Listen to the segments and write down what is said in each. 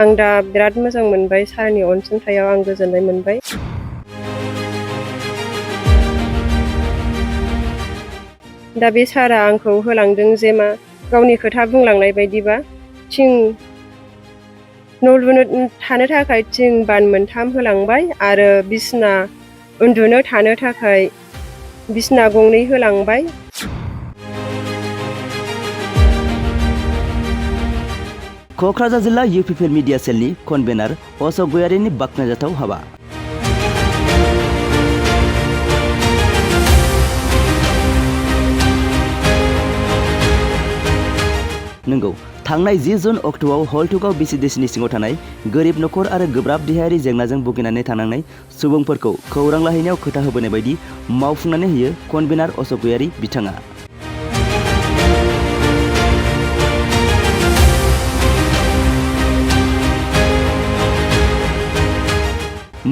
आं दा बिराद मोजां मोनबाय सारनि अनसुंथायाव आं गोजोननाय मोनबाय। दा बे सारा आंखौ होलांदों जे मा गावनि खोथा बुंलांनाय बायदिबा थिं न' लुनो थानो थाखाय थिं बान 3 होलांबाय आरो बिसना उन्दुनो थानो थाखाय बिसना 2 होलांबाय। क'क्राझार जिल्ला UPPL मिडिया सेलनि कनभेनार अशक गयारिनि बाख्नायजाथाव हाबा। नंगौ, थांनाय 10 जुन अक्ट'आव हल्टुगाव बिसिडिसिनि सिङाव थानाय गोरिब नखर आरो गोब्राब देहायारि जेंनाजों भुगिनानै थानांनाय सुबुंफोरखौ खौरां लाहैनायाव खोथा होबोनाय बायदि मावफुंनानै होयो कनभेनार अशक गयारि बिथाङा।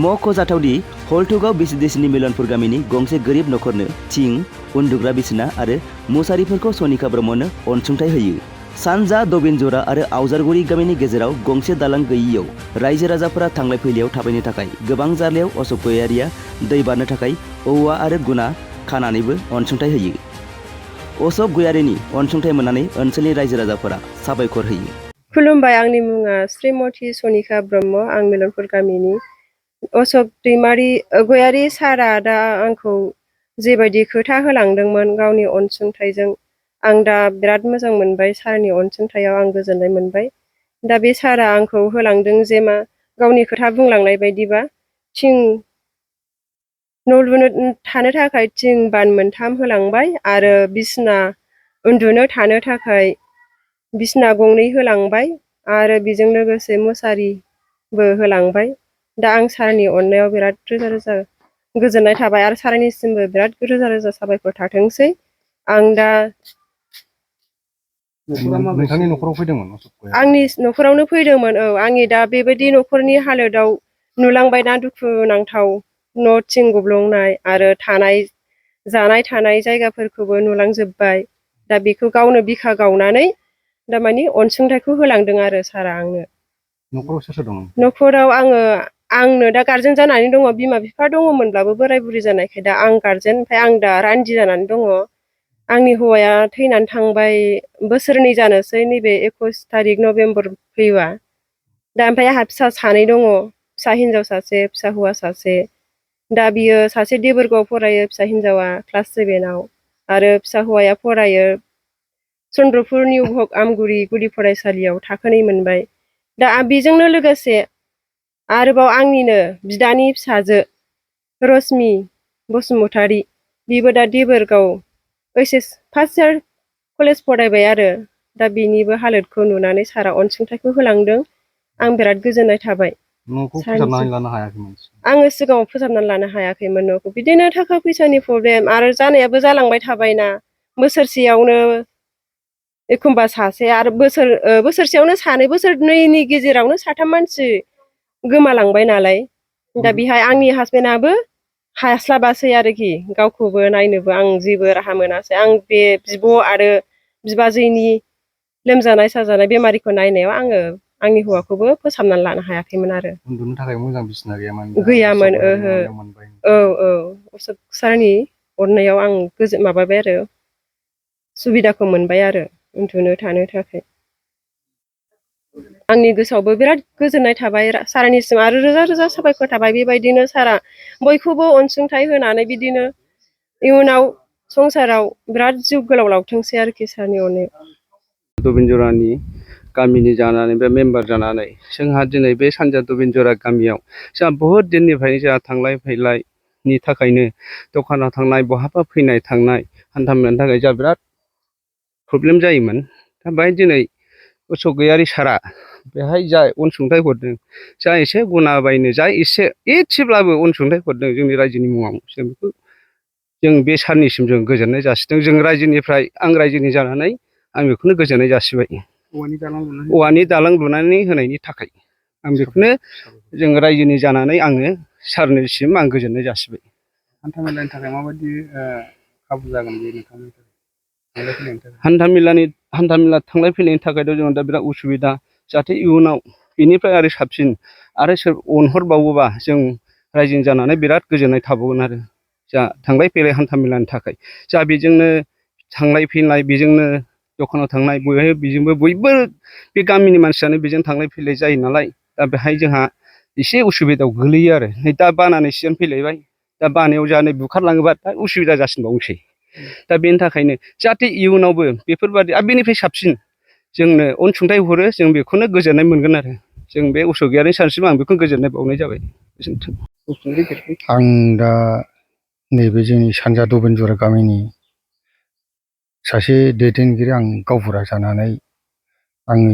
मख'जाथावदि हल्टुगाव बिसिडिसिनि मिलनपुर गामिनि गंसे गोरिब नखरनो थिं, उन्दुग्रा बिसिना आरो मुसारिफोरखौ सनिका ब्रह्मनो अनसुंथाइ होयो। सानजा दबिनजरा आरो आवजारगुरि गामिनि गेजेराव गंसे दालां गैयियाव रायजो राजाफोरा थांलाय फैलायाव थाबायनो थाखाय गोबां जारलायाव अशक गयारिया दै बारनो थाखाय औवा आरो गुना खानानैबो अनसुंथाइ होयो। अशक गयारिनि अनसुंथाइ मोननानै ओनसोलनि रायजो राजाफोरा साबायखर होयो। खुलुमबाय, आंनि मुङा श्रीमती सनिका ब्रह्म। आं मिलनपुर गामिनि अशक गयारि सारा दा आंखौ जेबायदि खोथा होलांदोंमोन गावनि अनसुंथाइजों आं दा बिराद मोजां मोनबाय। सारनि अनसुंथायाव आं गोजोननाय मोनबाय। दा बे सारा आंखौ होलांदों जे मा गावनि खोथा बुंलांनाय बायदिबा थिं न' लुनो थानो थाखाय थिं बान 3 होलांबाय आरो बिसना उन्दुनो थानो थाखाय बिसना 2 होलांबाय आरो बेजों लोगोसे मुसारिबो होलांबाय। दा आं सारनि अननायाव बिराद रोजा रोजा गोजोननाय थाबाय आरो सारनिसिमबो बिराद रोजा रोजा साबायखर थाथोंसै। आं दा नोंथांनि न'खराव फैदोंमोन? आंनि न'खरावनो फैदोंमोन। औ, आंनि दा बेबायदि न'खरनि हालोदाव नुलांबायना दुखुनांथाव न' थिं गब्लंनाय आरो जानाय थानाय जायगाफोरखौबो नुलांजोब्बाय। दा बेखौ गावनो बिखा गावनानै दामानि अनसुंथाइखौ होलांदों आरो सारा आंनो। न'खराव सोर सोर दं? न'खराव आंनो दा गार्जेन जानानै दङ। बिमा बिफा दङमोनब्लाबो बोराय बुरि जानायखाय दा आं गार्जेन, ओमफ्राय आं दा रान्दि जानानै दङ। आंनि हौवाया थैनानै थांबाय बोसोरनै जानोसै नैबे 21 तारिख नभेम्बर फैबा। दा ओमफ्राय आंहा फिसा 2 दङ, फिसा हिन्जाव सासे, फिसा हौवा सासे। दा बियो सासे देबोरगावआव फरायो, फिसा हिन्जावा क्लास 7आव आरो फिसा हौवाया फरायो चन्द्रपुर निउ हक आमगुरि गुदि फरायसालियाव थाखो 2 मोनबाय। दा बेजोंनो लोगोसे आरोबाव आंनिनो बिदानि फिसाजो रश्मि बसुमतारी, बिबो दा देबोरगाव HS फार्स्ट इयार कलेज फरायबाय आरो दा बेनिबो हालोदखौ नुनानै सारा अनसुंथाइखौ होलांदों। आं बिराद गोजोननाय थाबाय। न'खौ फोसाबनानै लानो हायाखैमोन? आङो सिगाङाव फोसाबनानै लानो हायाखैमोन न'खौ। बिदिनो थाखा फैसानि प्रब्लेम आरो जानायाबो जालांबाय थाबायना। बोसोरसेयावनो एखमबा सासे आरो बोसोरसेयावनो सानै, बोसोरनैनि गेजेरावनो 3 मानसि गोमालांबाय नालाय। दा बेहाय आंनि हासबेन्डआबो हास्लाबासै आरोखि, गावखौबो नायनोबो आं जेबो राहा मोनासै। आं बे बिब' आरो बिबाजैनि लोमजानाय साजानाय बेमारिखौ नायनायाव आङो आंनि हौवाखौबो फोसाबनानै लानो हायाखैमोन आरो। उन्दुनो थाखाय मोजां बिसिना गैयामोन? गैयामोन, ओहो। औ, अशक सारनि अननायाव आं माबाबाय आरो सुबिदाखौ मोनबाय आरो उन्दुनो थानो थाखाय। आंनि गोसोआवबो बिराद गोजोननाय थाबाय सारनिसिम आरो रोजा रोजा साबायखर थाबाय। बेबायदिनो सारा बयखौबो अनसुंथाइ होनानै बिदिनो इयुनाव संसाराव बिराद जिउ गोलाव लावथोंसै आरोखि सारनि अननायाव। दबिनजरानि गामिनि जानानै बे मेम्बार जानानै जोंहा दिनै बे सानजा दबिनजरा गामियाव जोंहा बहुद दिननिफ्रायनो जोंहा थांलाय फैलायनि थाखायनो दखानाव थांनाय, बहाबा फैनाय थांनाय हान्था मेलानि थाखाय जोंहा बिराद प्रब्लेम जायोमोन। दा बेहाय दिनै अशक गयारि सारा बेहाय जा अनसुंथाइ हरदों, जा एसे गुना बायनो जा एसेब्लाबो अनसुंथाइ हरदों जोंनि रायजोनि मुङाव, जों बे सारनिसिम जों गोजोननाय जासिदों। जों रायजोनिफ्राय, आं रायजोनि जानानै आं बेखौनो गोजोननाय जासिबाय। औवानि दालां लुनानै होनायनि थाखाय आं बेखौनो जों रायजोनि जानानै आङो सारनिसिम आं गोजोननाय जासिबाय। हान्था मेलानि थाखाय माबायदि खाबु जागोन बे नोंथांनि थाखाय? हान्था मेला थांलाय फैलायनि थाखायथ' जों दा बिराद उसुबिदा, जाहाथे इयुनाव बेनिफ्राय आरो साबसिन आरो सोर अनहरबावोबा जों रायजो जानानै बिराद गोजोननाय थाबावगोन आरो जा थांलाय फैलाय हान्था मेलानि थाखाय जा बेजोंनो थांलाय फैलाय बेजोंनो दखानाव थांनाय बेजोंबो बयबो बे गामिनि मानसियानो बेजों थांलाय फैलाय जायो नालाय दा बेहाय जोंहा एसे उसुबिदायाव गोलैयो आरो नै दा बानानै सिजोन फैलायबाय दा बानायाव जा नै बुखारलाङोबा दा उसुबिदा जासिनबावनोसै दा बेनि थाखायनो जाहाथे इयुनावबो बेफोरबादि आरो बेनिफ्राय साबसिन जोंनो अनसुंथाइ हरो जों बेखौनो गोजोननाय मोनगोन आरो जों बे असगियारि सानस्रिम आं बेखौनो गोजोननाय बावनाय जाबाय आं दा नैबे जोंनि सानजा दबिनजरा गामिनि सासे दैदेनगिरि आं गावबुरा जानानै आङो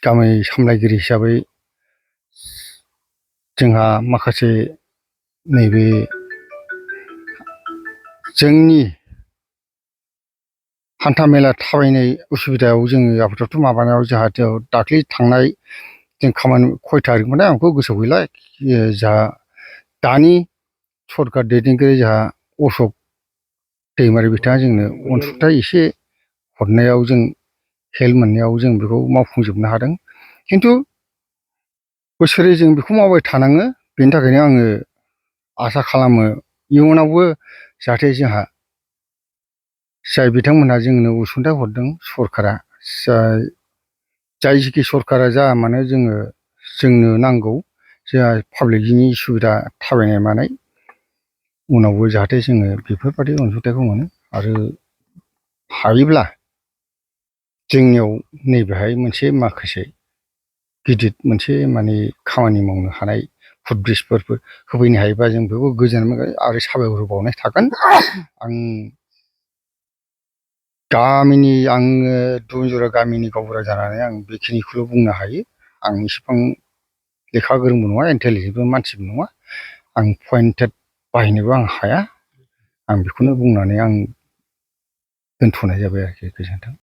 गामि सामलायगिरि हिसाबै जोंहा माखासे नैबे जोंनि हान्था मेला थाबायनाय उसुबिदायाव जोङो आपातत माबानायाव जोंहा दाख्लै थांनाय जों खामानि खय थारिखमोनथाय आंखौ गोसोआव गैला जोंहा दानि सरकार दैदेनगिरि जोंहा अशक दैमारि बिथाङा जोंनो अनसुंथाइ एसे हरनायाव जों हेल्प मोननायाव जों बेखौ मावफुंजोबनो हादों खिन्थु बोसोरै जों बेखौ मावबाय थानाङो बेनि थाखायनो आङो आसा खालामो इयुनावबो जाहाथे जोंहा जाय बिथांमोनहा जोंनो अनसुंथाइ हरदों सरकारा जाय जेखि सरकारा जाया मानो जोंनो नांगौ जोंहा पाब्लिकनि सुबिदा थाबायनाय मानाय उनावबो जाहाथे जोङो बेफोरबादि अनसुंथाइखौ मोनो आरो हायोब्ला जोंनियाव नैबेहाय मोनसे माखासे गिदिर मोनसे माने खामानि मावनो हानाय फुटब्रिजफोर होफैनो हायोबा जों बेखौ गोजोननाय मोनगोन आरो साबायखर बावनाय थागोन आं गामिनि आङो दबिनजरा गामिनि गावबुरा जानानै आं बेखिनिखौल' बुंनो हायो आं इसिबां लेखा गोरोंबो नङा इन्टेलिजेन्टबो मानसिबो नङा आं पइन्टेड बाहायनोबो आं हाया आं बेखौनो बुंनानै आं दोनथ'नाय जाबाय आरोखि गोजोन्थों